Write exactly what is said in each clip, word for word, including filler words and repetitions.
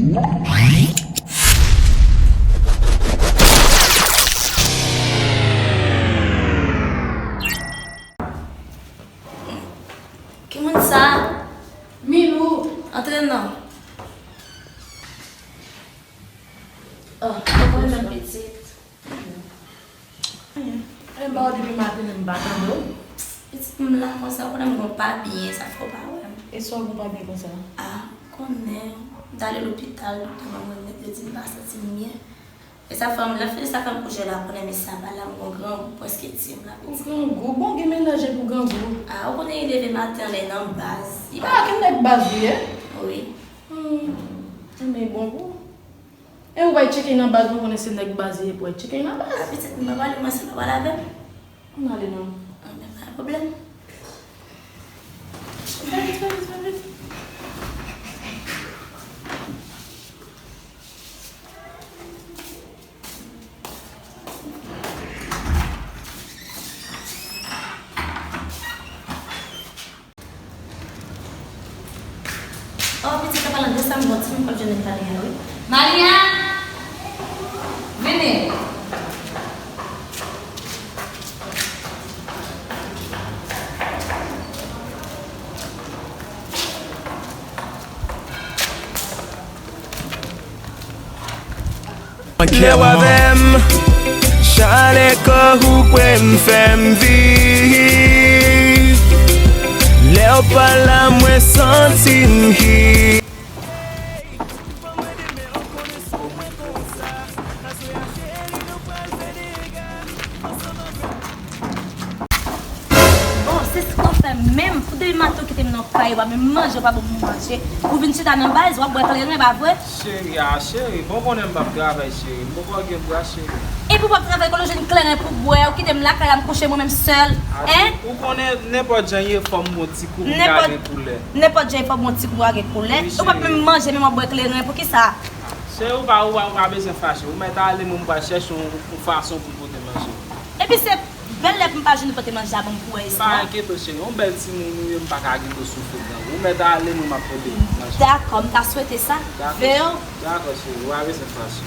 Ki moun sa? Milou. Antre non. Oh, mwen menm pitit. Anyen. E m ba w depi maten, men m pa tande w. Pitit, m la konsa, ou konnen m gon pa byen, sa fè w pa wè m. E sa w gon pa byen konsa? Ah, ou konnen, m t ale lopital, doktè mwen mwen yo di m pa santi m byen. E sa fè m, lè fini sa fè m kouche la, ou konnen mesye a pa la, m gon grangou, prèske tiye m la, pitit. Ou grangou? Bon, gen mennaj epi w grangou. Ah, ou konnen li leve maten an, lè nan baz. Ah, ki nèg baz li ye? Wi. Hmm. Enben, bon pou ou. E ou pral tcheke nan baz, ou konnen se nèg baz li ye pou al tcheke nan baz. Ah, pitit, m pa pale, mwen se pa pale avè m. Ann ale non. Ah, men pa gen pwoblèm. Fè vit, fè vit, fè vit. Oh, pitit, an palan de sa, m gon timoun k ap jwenn Malia, wi. Malia! Vini! Lè w avè m, chalè kò ou prè m fè m viv. Lè w pa la, mwen santi m hi. Bon, se sa w fè menm. Pou depi maten w kite m nan kay, w pa menm manje, w pa ban m manje. Ou vin chita nan baz, w ap bwè kleren, pa vre? Cheri, a, cheri, bon, konnen m p ap travay, cheri. M poko gen bra, cheri. Epi w p ap travay, kote w jwenn kleren pou bwè, ou kite m lakay la, m kouche mwen menm sèl, hein? Ou konnen nenpòt jan ye, fò m gon ti kou pou m ka gen koulè. Nenpòt jan ye, fò m gon ti kou pou w ka gen koulè. Ou p ap menm manje, menm w ap bwè kleren, poukisa? Cheri, ou pa, ou pa, ou pa bezwen fache. Ou mèt ale, mwen, m pral chèche yon, yon fason pou m pote manje. Epi se bèl lè pou m pa jwenn ou pote manje a ban m pou wè istwa. Pa enkyete w, cheri. Yon bèl timoun ou ye, m pa ka kite w soufri nan ou. Ou mèt ale, mwen, m ap pote manje. Dakò, m ta swete sa. Dakò, cheri. Ou pa bezwen fache.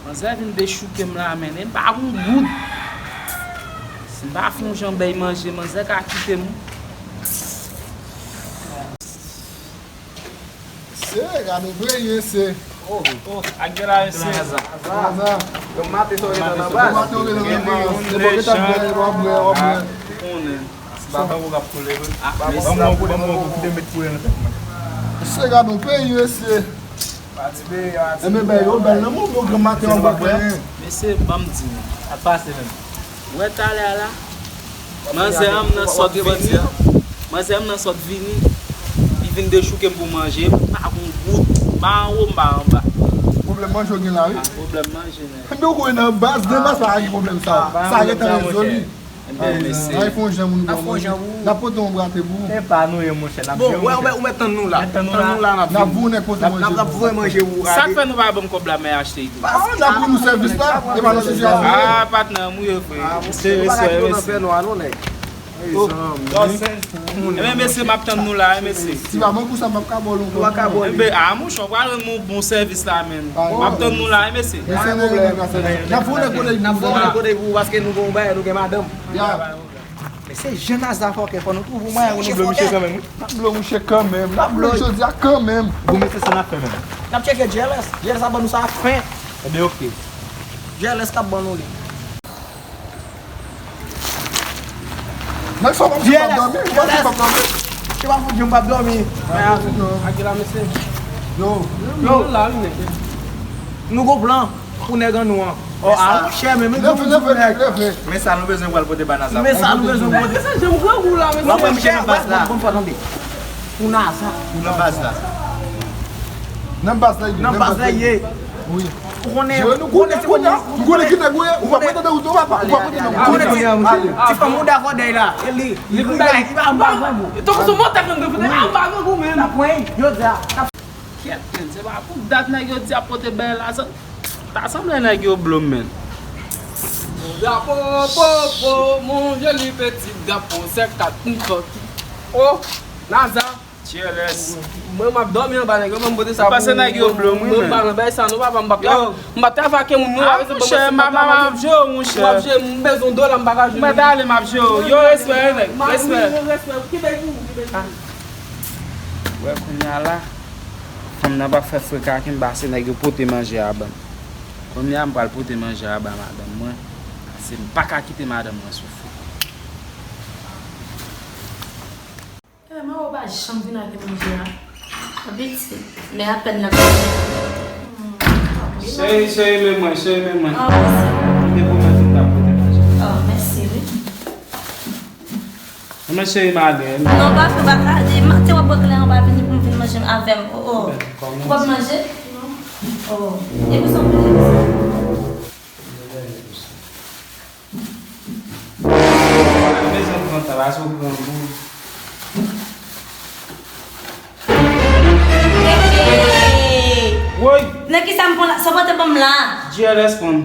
Manzè vin dechouke m la, men, e m pa gon goud. Si m pa fè yon jan bay manje, manzè ka kite m. Se, gade w premye, se. Oh, oh, ak de la, mesye. Yo maten sa w gentan nan baz. Yo maten w gentan nan baz. Se bon, gentan bwè, w ap bwè, w ap bwè. Ou konnen. Se pa tankou k ap koule vre. Ah, mesye. Ban m wè, ban m wè, kite met koulè nan tèt mwen. Mesye, gade yon peyi, mesye. Pati peyi a, ti. Enben, bèl yo, bèl nan moun, yo granmaten an bwè kleren. Mesye, ban m di nou. Sa k pase menm? Ou wè talè a la? Manzè an m nan sot vini. Manzè an m nan sot vini. Li vin dechouke m pou manje. M pa gon goud. M pa anwo, m pa anba. Pwoblèm manje w gen la, wi. Ah, pwoblèm manje, men. Enben, ou konnen nan baz, nan baz pa gen pwoblèm sa yo. Sa gentan rezoli. Enben, mesye. Ay, fè yon jan pou nou ban manje. N ap pote yon brate pou ou. Se pa nou ye, monchè. N ap jere, monchè. Bon, ou mèt tann nou la. Tann nou la, n ap vini. N ap voye manje pou ou. N ap voye manje pou ou. Sa k fè nou pa ban m kòb la, men achte tou. Ah, n ap rann ou sèvis la. E pa nan sitiyasyon. Ah, patnè, m wi vre. Se respè, mesye. Enben, mesye, m ap tann nou la, wi, mesye. Si pa ban pou sa, m ap ka ba w l ankò. Enben, ah, monchè, w pral rann mwen yon bon sèvis la, men. M ap tann nou la, wi, mesye. Mesye, n ap fè yon lèt kolèg pou ou. N ap fè yon lèt kolèg pou ou, paske nou gen yon bagay, nou gen madanm. Ya. Men se jan Naza fòkè, fò nou twouve yon mwayen pou nou blo misye kanmenm, wi. N ap blo misye kanmenm. N ap blo jodi a kanmenm. Bon, mesye, sa n ap fè menm? N ap tcheke J L S. J L S ap ban nou sa a fen. Enben, oke. J L S k ap ban nou li. Nèg sa w p ap janm p ap dòmi, w p ap janm p ap dòmi. Se pa fout janm p ap dòmi. Ak la, mesye. Yo. Yo. Nou la, wi, mesye. Nou gon plan pou nèg an nou an. Oh, ah, monchè, men, men, leve, leve, leve. Men sa nou bezwen pral pote ba Naza. Men sa nou bezwen pote. Men se janm grangou la, men. W ap mete nan baz la. Pou Naza. Pou nan baz la. Nan baz la, nan baz la, ye. Wi. Ou konnen, nou konnen, konnen, nou konnen ki nèg ou ye. Ou pa prete nan wout, ou pa, ou pa prete nan wout. Ti fanm ou dakò dèy la. E li, li, li pa anba grangou. Tankou sou montèk nan grangou, anba grangou, men. Jodi a. Kyèt, men, se pa pou dat nèg yo di ap pote bèy la, sa, ta sanble nèg yo blo m, men. Drapo, po, po, mon joli petit drapo, se kat, n fòk. Oh, Naza. T L S. Mwen, m ap dòmi anba, nèg yo ban m pote sa. Ou panse nèg yo blo m, wi, mwen, men. M pa nan bay sa, non, papa, m p ap tra-, m p ap travay ak moun, non, ah, monchè, m ap jere w, monchè. M ap jere, m bezwen dola, m pa ka jwenn. Mwen, ale, m ap jere w. Yo, respè, nèg, respè. Respè, respè. Ki bèl pou ou, ki bèl pou ou. Wè, kounye a la, fanm nan pa fè freka ke m pase nèg yo pote manje a ban m. Kounye a, m pral pote manje a ba madanm mwen. Paske m pa ka kite madanm mwen soufri. Eh, mwen ou pa janm vin ak manje a. Abitye. Men apèn l ap vini. Hmm, ok. Cheri, cheri, men mwen, cheri, men mwen. Ah, mèsi. M te pwomèt ou m t ap pote manje. Oh, mèsi, wi. Men cheri, m ale. Non, pa fè, pa ka. Maten w ap bwè kleren, w pa vini pou m vin manje avè m. Oh, oh. Ou p ap manje? Non. Oh. E pou sa w vini konsa? Mezanmi, pran sa, pa sou pran gou. Hey! Woy! Nan ki sa m pran la? Sa w pote ban m la? G L S pran.